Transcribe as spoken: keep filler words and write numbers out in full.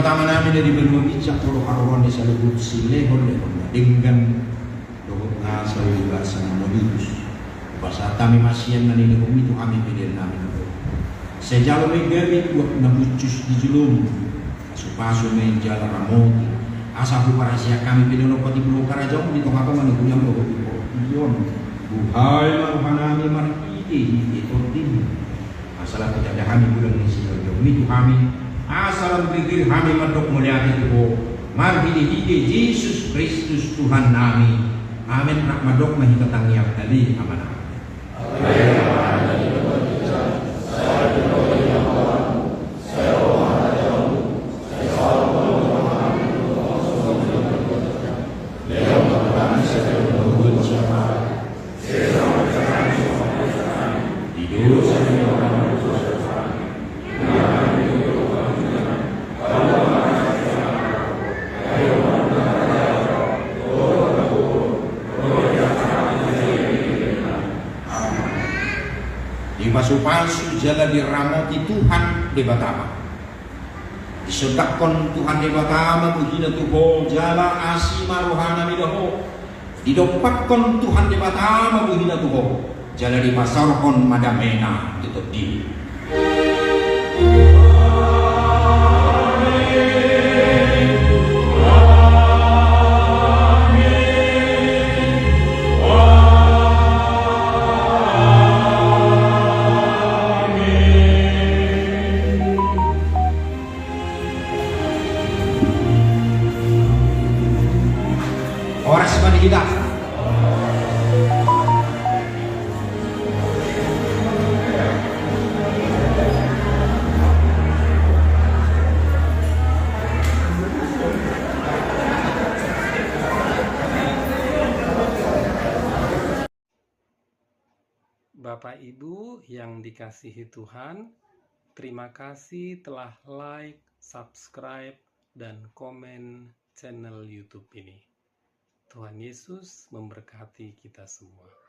Amanami na di banua ginjang, tu haroronami saluhut silehonlehon na denggan dohot na saur matua na molius. Hupasahat hami ma sian na nilehonmi tu hami peleannami. Sai jalo ma i gabe tuak na hushus di jolomu. Pasupasu ma i jala ramoti, asa huparsiajak hami pelean on patimbulhon harajaonmu di tongatonga ni huriaM dohot di portibi on. Buhai ma rohanami marhitehite Tondim. Asa lam ditanda hami godang ni sihorjahonmi tu hami, asa lam ririr hami mandok mauliate tu Ho, marhitehite Jesus Kristus Tuhannami. Amen. Rap mandok ma hita tangiang hali, Amanami. Dipasupasu jala diramoti Tuhan Debata ma. Disondangkon Tuhan Debata ma bohina tu ho jala asi ma rohana mida ho. Didompakkon Tuhan Debata ma bohina tu ho jala dipasaorhon ma damena tu tondim. Horas ma di hita. Bapak Ibu yang dikasihi Tuhan, terima kasih telah like, subscribe, dan komen channel YouTube ini. Tuhan Yesus memberkati kita semua.